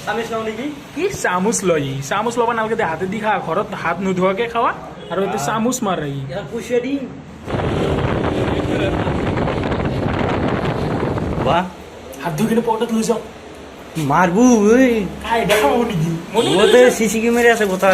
চামিচ লওঁ নেকি? কি চামুচ লয়? চামুচ ল'ব নালাগে দে, হাতে দি খা। ঘৰত হাত নোধোৱাকে খাৱা আৰু এইটো চামুচ মাৰে ই। ইয়াত পইচা দিম। বাহ। হাত ধুই কিনে পকেটত লৈ যাওঁ। মাৰবো ঐ। কাই দেখা পাব নেকি? বহুতে চি চি কেমেৰা আছে গোটা।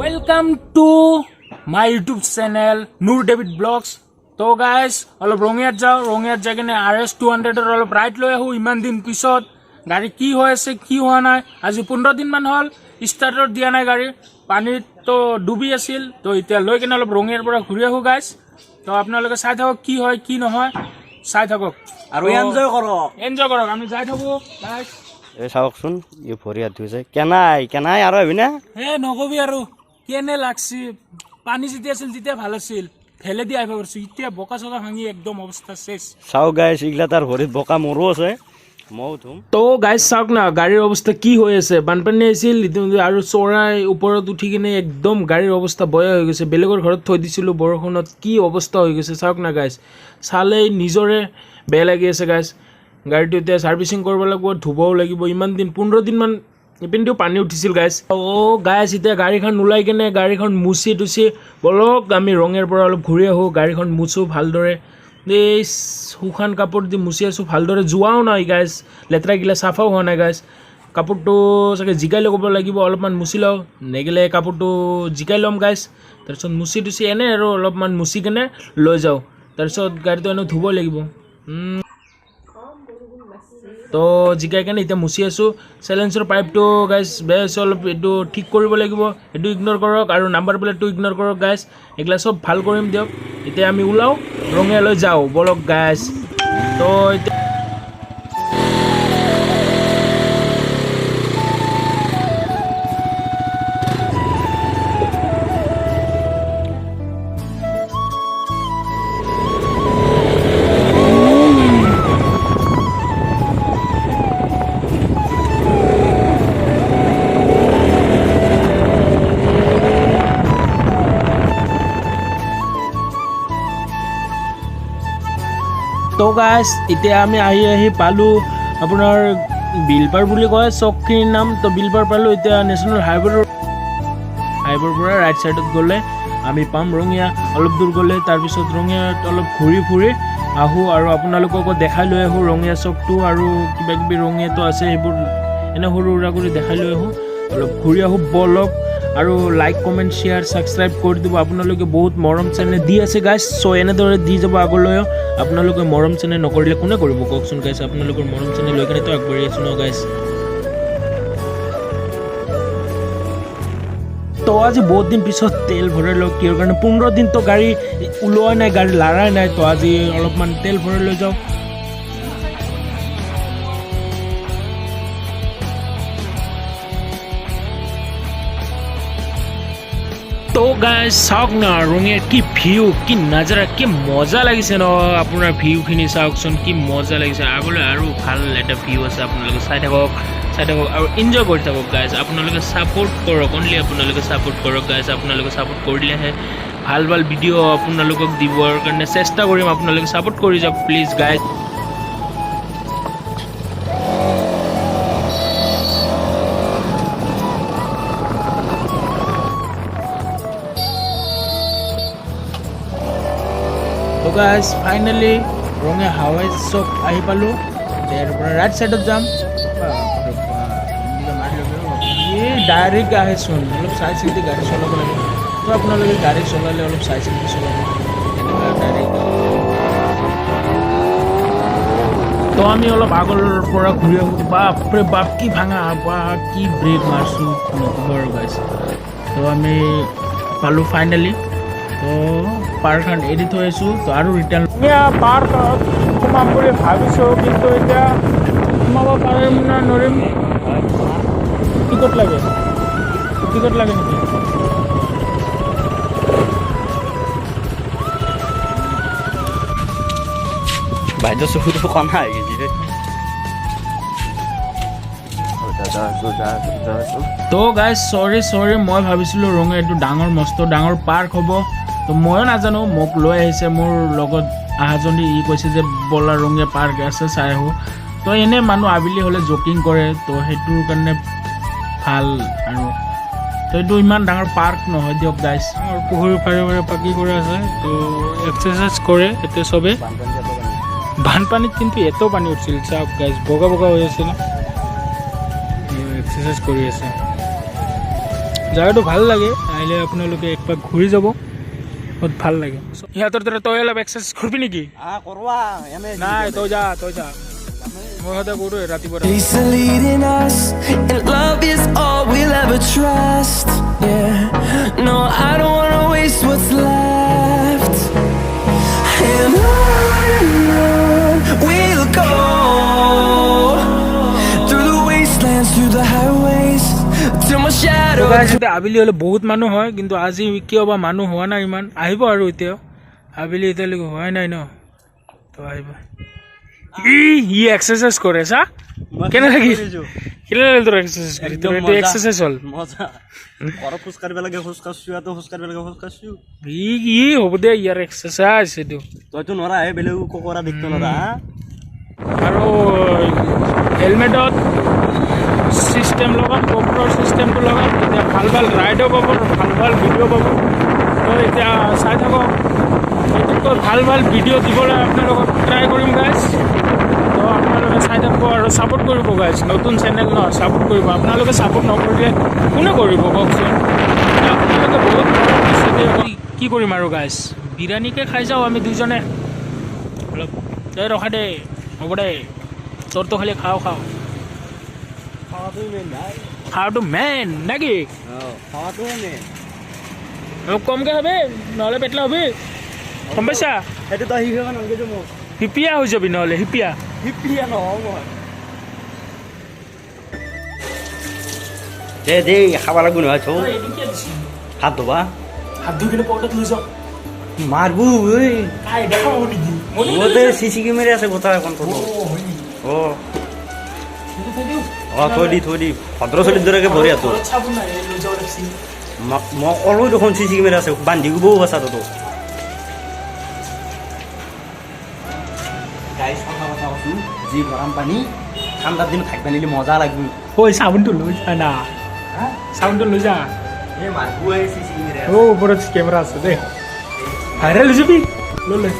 Welcome to my YouTube channel Noor David blogs. তো গাইজ, অলপ ৰঙিয়াত যাওঁ। ৰঙিয়াত যাই কিনে আৰ এছ 200ৰ অলপ ৰাইড লৈ আহোঁ ইমান দিন পিছত। গাড়ী কি হৈ আছে, কি হোৱা নাই, আজি 15 দিনমান হ'ল ষ্টাৰ্টত দিয়া নাই। গাড়ী পানীত তো ডুবি আছিল। তো এতিয়া লৈ কিনে অলপ ৰঙিয়াৰ পৰা ঘূৰি আহোঁ গাইজ। তো আপোনালোকে চাই থাকক, কি হয় কি নহয় চাই থাকক। আৰু এনজয় কৰক। এনজয় কৰক। আমি যাই থাকোঁ গাইজ। এই চাওকচোন, ই ভৰি হাত ধুইছে। কেনাই কেনাই আৰু আহিবি না? হে, নকবি আৰু, কেনে লাগছি। পানী যেতিয়া আছিল তেতিয়া ভাল আছিল, ঠেলে দি আহিব পাৰিছো। এতিয়া বোকা চকা ভাঙি একদম অৱস্থা শেষ। চাওক গাইছ, এইগিলা তাৰ ভৰিত বোকা, মোৰো আছে, ময়ো ধুম। তো গাইজ, চাওক না গাড়ীৰ অৱস্থা কি হৈ আছে। বানপানী আহিছিল ইতিমধ্যে আৰু চৰাই ওপৰত উঠি কিনে একদম গাড়ীৰ অৱস্থা বেয়া হৈ গৈছে। বেলেগৰ ঘৰত থৈ দিছিলোঁ, বৰষুণত কি অৱস্থা হৈ গৈছে চাওক না গাইজ। চালেই নিজৰে বেয়া লাগি আছে গাইজ। গাড়ীটো এতিয়া ছাৰ্ভিচিং কৰিব লাগিব, ধুবও লাগিব। ইমান দিন, 15 দিনমান ইপিনেদিও পানী উঠিছিল গাইজ। অ' গাইজ, এতিয়া গাড়ীখন ওলাই কিনে গাড়ীখন মুচি টুচি বলক আমি ৰঙিয়াৰ পৰা অলপ ঘূৰি আহোঁ। গাড়ীখন মুচোঁ ভালদৰে। এই শুকান কাপোৰ দি মুচি আছোঁ, ভালদৰে যোৱাও নাই গাইজ। লেতেৰাগিলা চাফাও হোৱা নাই গাইজ। কাপোৰটো চাগে জিকাই ল'ব লাগিব। অলপমান মুচি লওঁ, নেগিলে কাপোৰটো জিকাই ল'ম গাইজ। তাৰপিছত মুচি টুচি এনেই আৰু অলপমান মুচি কেনে লৈ যাওঁ। তাৰপিছত গাড়ীটো এনেও ধুবই লাগিব। তো জিকাই কেনে এতিয়া মুচি আছোঁ। চেলেঞ্চৰ পাইপটো গাইজ বেয়া হৈছে অলপ, এইটো ঠিক কৰিব লাগিব। এইটো ইগন'ৰ কৰক আৰু নাম্বাৰ প্লেটটো ইগন'ৰ কৰক গাইজ। এইগিলা চব ভাল কৰিম দিয়ক। এতিয়া আমি ওলাওঁ, ৰঙিয়ালৈ যাওঁ বলক গাইজ। তো এতিয়া তো গাইজ, এতিয়া আমি আহি আহি পালোঁ আপোনাৰ বিলপাৰ বুলি কয় চকখিনিৰ নাম। তো বিলপাৰ পালোঁ। এতিয়া নেশ্যনেল হাইৱেৰ পৰা ৰাইট ছাইডত গ'লে আমি পাম ৰঙিয়া। অলপ দূৰ গ'লে তাৰপিছত ৰঙিয়াত অলপ ঘূৰি ফুৰি আহোঁ আৰু আপোনালোককো দেখাই লৈ আহোঁ ৰঙিয়া চকটো আৰু কিবা কিবি ৰঙিয়াটো আছে, সেইবোৰ এনে সৰু সুৰা কৰি দেখাই লৈ আহোঁ, অলপ ঘূৰি আহোঁ বলক। আৰু লাইক, কমেণ্ট, শ্বেয়াৰ, ছাবস্ক্ৰাইব কৰি দিব। আপোনালোকে বহুত মৰম চেনেহ দি আছে গাইজ, চ' এনেদৰে দি যাব আগলৈও। আপোনালোকে মৰম চেনেহ নকৰিলে কোনে কৰিব কওকচোন গাইজ? আপোনালোকৰ মৰম চেনেহ লৈ কেনেতো আগবাঢ়ি আছোঁ ন গাইজ। তো আজি বহুত দিন পিছত তেল ভৰাই লওঁ। কিহৰ কাৰণে? 15 দিনতো গাড়ী ওলোৱাই নাই, গাড়ী লাৰাই নাই। তো আজি অলপমান তেল ভৰাই লৈ যাওঁ। তো গাইজ, চাওক না ৰঙিয়াৰ কি ভিউ, কি নাজাৰা, কি মজা লাগিছে ন? আপোনাৰ ভিউখিনি চাওকচোন, কি মজা লাগিছে। আগলৈ আৰু ভাল এটা ভিউ আছে, আপোনালোকে চাই থাকক, চাই থাকক আৰু এনজয় কৰি থাকক গাইজ। আপোনালোকে ছাপোৰ্ট কৰক, অনলি আপোনালোকে ছাপোৰ্ট কৰক গাইজ। আপোনালোকে ছাপোৰ্ট কৰিলেহে ভাল ভাল ভিডিঅ' আপোনালোকক দিবৰ কাৰণে চেষ্টা কৰিম। আপোনালোকে ছাপোৰ্ট কৰি যাওক প্লিজ গাইজ। তো গাইজ, ফাইনেলি ৰঙিয়া হাৱাই চক আহি পালোঁ। ইয়াৰ পৰা ৰাইট ছাইডত যাম। এই ডাইৰেক্ট আহেচোন। অলপ চাই চিন্তি গাড়ী চলাব লাগে। তো আপোনালোকে গাড়ী চলালে অলপ চাই চিন্তি চলাব, এনেকুৱা ডাইৰেক্ট। তো আমি অলপ আগৰ পৰা ঘূৰি আহোঁ। বাপৰে বাপ, কি ভাঙা বা, কি ব্ৰেক মাৰছোঁ, নক'ব আৰু গাইজ। তো আমি পালোঁ ফাইনেলি। তো পাৰ্কখন এৰি থৈ আহিছোঁ। তো আৰু ৰিটাৰ্ণ পাৰ্কত সোমাম বুলি ভাবিছোঁ, কিন্তু এতিয়া সোমাব পাৰিম নে নোৱাৰিম। টিকট লাগে, টিকট লাগে নেকি? বাইদেউ চকুটো কণা হৈ গৈছে। যা আছো, যা আছো, যা আছো। তো গাইজ, চৰি চৰি, মই ভাবিছিলোঁ ৰঙিয়া এইটো ডাঙৰ, মস্ত ডাঙৰ পাৰ্ক হ'ব। তো ময়ো নাজানো, মোক লৈ আহিছে মোৰ লগত অহাজনী। ই কৈছে যে ব'লা, ৰঙিয়া পাৰ্ক আছে, চাই আহোঁ। তো এনেই মানুহ আবেলি হ'লে জগিং কৰে, তো সেইটোৰ কাৰণে ভাল আৰু। তো এইটো ইমান ডাঙৰ পাৰ্ক নহয় দিয়ক গাইজ। আৰু পুখুৰীৰ পাৰে পাৰে পাকি কৰা আছে, তো এক্সাৰচাইজ কৰে এতিয়া চবে। বানপানীত কিন্তু এতেও পানী উঠিছিল। চাওক গাইজ, বগা বগা হৈ আছে ন। এক্সাৰচাইজ কৰি আছে। জেগাটো ভাল লাগে, আহিলে আপোনালোকে একপাক ঘূৰি যাব, বহুত ভাল লাগে। ইহঁতৰ দৰে তই অলপ এক্সাৰচাইজ কৰিবি নেকি? কৰবা এনে। নাই, তই যা, তই যা। মই সদায় কৰোঁ ৰাতিপুৱা। Peace are leading us, and love is all we'll ever trust. Yeah, no, I don't wanna waste what's left. And on we'll go through the wastelands, through the highways, till my shadow. Guys, এতিয়া আবেলি হ'লে বহুত মানুহ হয়, কিন্তু আজি কিয় বা মানুহ হোৱা নাই ইমান। আহিব আৰু এতিয়াও আবেলি এতিয়ালৈকে হোৱাই নাই ন, তো আহিব। ই ই এক্সাৰচাইজ কৰে, চা। কেনে লাগিল? কেনে লাগিল তোৰ এক্সাৰচাইজ কৰি? তোৰ এইটো এক্সাৰচাইজ হ'ল? মজা। ঘৰত খোজ কাঢ়িব লাগে, খোজ কাঢ়ছো। ইয়াতো খোজ কাঢ়িব লাগে, খোজ কাঢ়ছো। ই ই হ'ব দে, ইয়াৰ এক্সাৰচাইজ এইটো। তইতো নৰা হে, বেলেগ কৰা দেখতো নৰা হা। আৰু হেলমেটত চিষ্টেম লগাম, গ'প্ৰৰ চিষ্টেমটো লগাম, তেতিয়া ভাল ভাল ৰাইডো পাব, ভাল ভাল ভিডিঅ' পাব। তো এতিয়া চাই থাকক, এইটোতকৈ ভাল ভাল ভিডিঅ' দিবলৈ আপোনালোকক ট্ৰাই কৰিম গাইজ। তো আপোনালোকে চাই থাকিব আৰু ছাপোৰ্ট কৰিব গাইজ। নতুন চেনেল ন, ছাপোৰ্ট কৰিব। আপোনালোকে ছাপোৰ্ট নকৰিলে কোনে কৰিব কওকচোন? আপোনালোকে বহুত মৰম দিছে দেই। কি কৰিম আৰু গাইজ, বিৰিয়ানীকে খাই যাওঁ আমি দুইজনে অলপ। দে, ৰখা দে, হ'ব দে। তোৰতো খালি খাওঁ খাওঁ। খাৱাটো মেইন ভাই। খাৱাটো মেইন নেকি? খাৱাটো মেইন। অলপ কমকৈ খাবি, নহ'লে পেটলা হবি, গম পাইছা? সেইটো তই শিকিব নালাগে মোক। হিপিয়া হৈ যাবি নহ'লে, হিপিয়া। শিপিয়া নহওঁ মই। দে দে, খাব লাগিব নহয় থৌ। হাত ধোবা। হাত ধুই কিনে পকেটত লৈ যাওঁ। মাৰবো ঐ। কাই দেখা পাব নেকি? গোটেই চি চি কেমেৰা আছে গোটেই এখন। অ। অ, থৈ দি, থৈ দি। ভদ্ৰ চলিৰ দৰেকে ভৰি হাতটো। চাবোন নাই, লৈ যাব লাগিছিল। মই ক'লো দেখোন, চি চি কেমেৰা আছে, বান্ধি দিবও বাচা তো। গাইজ, সঁচা কথা কৈছোঁ, যি গৰম পানী, ঠাণ্ডাৰ দিনত থাকিব নিলে মজা লাগিব। ঐ, চাবোনটো লৈ যা না, চাবোনটো লৈ যা। এই মাৰবো, এই চি চি কেমেৰা। অ, ওপৰত কেমেৰা আছে দেই, ভাইৰেল হৈ যাবি। লৈ লৈ।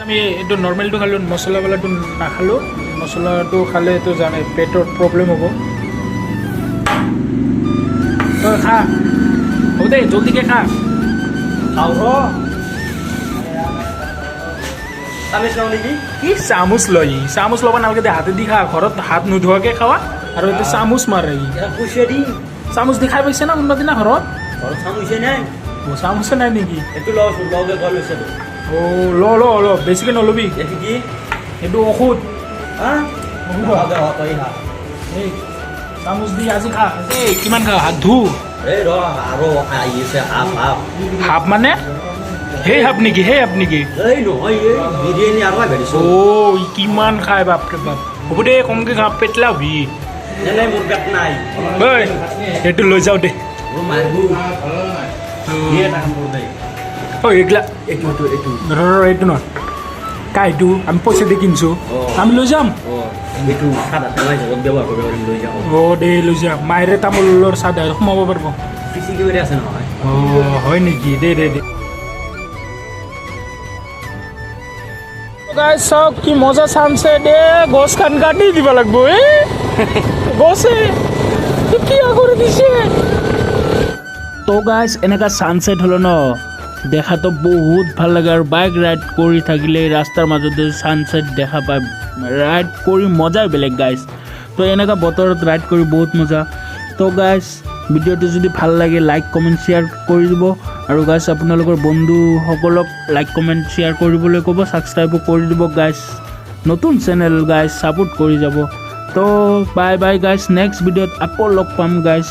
আমি এইটো নৰ্মেলটো খালোঁ, মছলাৱালাটো নাখালোঁ। মছলাটো খালে এইটো জানে পেটৰ প্ৰব্লেম হ'ব। তই খা, হ'ব দে, জল্দিকে খা। খাওঁ ৰ। চামিচ লওঁ নেকি? কি চামুচ লয়? চামুচ ল'ব নালাগে দে, হাতে দি খা। ঘৰত হাত নোধোৱাকে খাৱা আৰু এইটো চামুচ মাৰে ই। পইচা দি। চামুচ দি খাই পাইছে না কোনোবা দিনা ঘৰত? ঘৰত চামুচে নাই। অ, চামুচে নাই নেকি? এইটো লওঁচোন, লওঁ দে, তই লৈছে। অ, ল ল, অলপ বেছিকে নল'বি। এইটো কি? এইটো ঔষধ। হা? ঔষধ। দে, তই খা। এই চামুচ দি আজি খা। এই কিমান খা, হাত ধু। এই ৰ, আৰু আহি আছে হাফ হাফ। সাপ মানে সেই সাপ নেকি? সেই সাপ নেকি? এই নহয়, এই বিৰিয়ানী আৰু আহিছো। অ', ই কিমান খায়, বাপৰে বাপ। হ'ব দে, কমকে খা, পেটলা হবি। নাই, মোৰ পেট নাই। ঐ, সেইটো লৈ যাওঁ দে। মোৰ মাৰবো। এই এটা কাম কৰোঁ দে। অ, এইগিলা। এইটো, এইটো, এইটো। ৰ ৰ, এইটো নহয় কাইটো, আমি পইচা দি কিনিছোঁ। আমি লৈ যাম। অঁ, এইটো সাদা টেঙা হিচাপত ব্যৱহাৰ কৰিব পাৰিম, লৈ যাওঁ। অ' দে, লৈ যাম। মায়েৰে তামোলৰ চাদা সোমাব পাৰিব। চি চি কেমেৰা আছে নহয়। অ' হয় নেকি? দে দে দে। গাইজ, চাওক কি মজা চানছেট। এ গছখন কাটি দিব লাগিব। এ গছে কি কৰি দিছে। তো গাইজ, এনেকুৱা ছানছেট হ'লে ন দেখাটো বহুত ভাল লাগে আৰু বাইক ৰাইড কৰি থাকিলে ৰাস্তাৰ মাজতে ছানছেট দেখা পায়, ৰাইড কৰি মজাই বেলেগ গাইজ। তো এনেকুৱা বতৰত ৰাইড কৰি বহুত মজা। তো গাইজ, ভিডিঅ'টো যদি ভাল লাগে, লাইক কমেণ্ট শ্বেয়াৰ কৰি দিব আৰু গাইজ, আপোনালোকৰ বন্ধুসকলক লাইক কমেণ্ট শ্বেয়াৰ কৰিবলৈ ক'ব, ছাবস্ক্ৰাইবো কৰি দিব গাইজ। নতুন চেনেল গাইজ, ছাপোৰ্ট কৰি যাব। তো বাই বাই গাইজ, নেক্সট ভিডিঅ'ত আকৌ লগ পাম গাইজ।